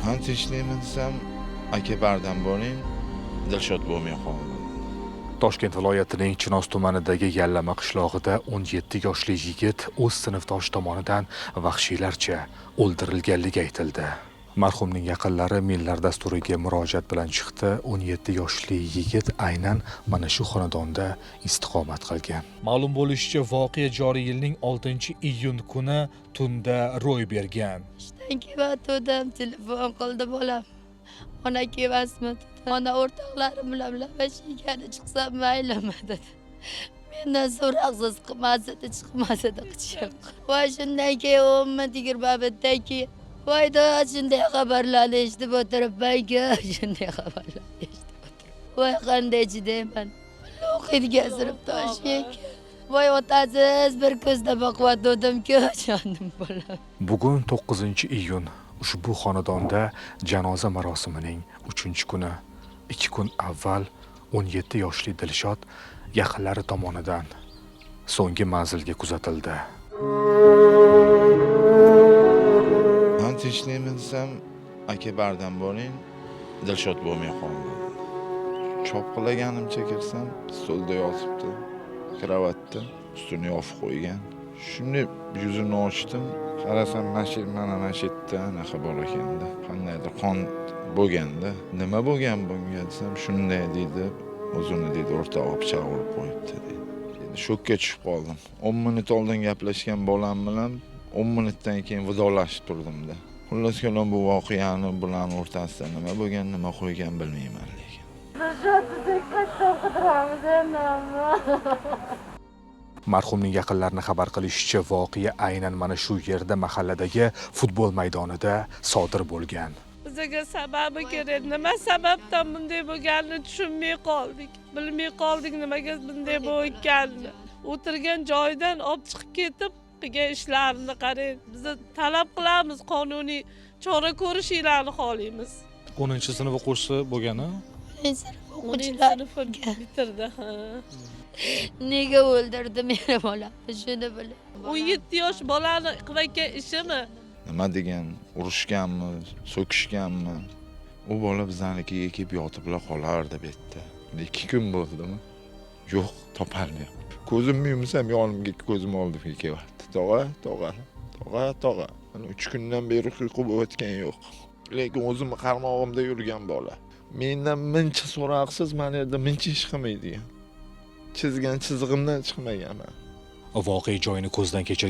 Man tinchlikmi desam, aka bardam bo'ling, Dilshod bo'lmay qoldi. Toshkent viloyatining Chinoz tumanidagi Yallama qishlog'ida 17 yoshli yigit o'z sinfdoshi tomonidan vahshiylarcha o'ldirilganligi aytildi. Marhumning yaqinlari Millar dasturiga murojaat bilan chiqdi. 17 yoshli yigit aynan mana shu xonadonda istiqomat qilgan. Ma'lum bo'lishicha, voqea joriy yilning 6-iyun kuni tunda ro'y bergan. Ishdan kelyotgandim, telefon qildi bolam. Ona kelmasmi dedi. Ona o'rtoqlarim bilan lavash yegani chiqsam maylimi dedi. Mendan so'roqsiz qilmas edi, chiqmas edi qichib. Voy, shundan keyin 10 minut, 20 minutdan keyin voy da, shunday xabarlarni eshitib o'tiribmanku, shunday xabarlarni eshitib o'tirib. Voy, qanday chidayman. O'qiydigan sinfdosh ekan. Voy, otasiz bir ko'zda boqyotgandim-ku, jonim bolam. Bugun 9-iyun ushbu xonadonda janoza marosimining 3-kuni. 2 kun avval 17 yoshli Dilshod yaqinlari tomonidan so'nggi manzilga kuzatildi. Man tinchlikmi desam, aka bardam bo'ling, Dilshod bo'lmay qoldi. Chopqilaganimcha kirsam, stolda yotibdi, kravatda, ustini yopib qo'ygan. Shunday yuzini ochdim, qarasam mana shu mana shu yerda anaqa bor ekanda, qandaydir qon bo'lganda. Nima bo'lgan bunga desam, shunday deydi, o'zini deydi o'rtog'i pichoq urib qo'yibdi deydi. Endi shokka tushib qoldim. 10 minut oldin gaplashgan bolam bilan 10 minutdan keyin vidolashib turdimda. Xullas kalom, bu voqeani bularni o'rtasida nima bo'lgan, nima qo'ygan bilmayman lekin. Dilshodni qayerdan qidiramiz endi amma? Marhumning yaqinlarini xabar qilishicha, voqea aynan mana shu yerda, mahalladagi futbol maydonida sodir bo'lgan. Bizga sababi kerak. Nima sababdan bunday bo'lganini tushunmay qoldik. Bilmay qoldik nimaga bunday bo'lganini. O'tirgan joyidan olib chiqib ketib qilgan ishlarini qarang. Biz talab qilamiz, qonuniy chora ko'rishinglarni xohlaymiz. 10-sinf o'quvchisi bo'lgani. Sinf o'quvchilari Sinfni bitirdi, ha. Nega o'ldirdi meni bolamni, shuni bilib. 17 yosh bolani qilayotgan ishimi? Nima degan, urushganmi, so'kishganmi? U bola bizanikiga kelib yotibla qolardi bu yerda. 2 kun bo'ldimi? Yo'q, topolmayapti. Ko'zimni yumsam yonimga ko'zim oldimga kelyapti. Tog'a, tog'a, tog'a, tog'a. Mana 3 kundan beri uyqu bo'layotgan yo'q. Lekin o'zimni qarmog'imda yurgan bola. Mendan muncha so'roqsiz, mana yerda muncha ish qilmaydigan. Chizgan chizig'imdan chiqmaganman. Voqea joyini ko'zdan kechirgan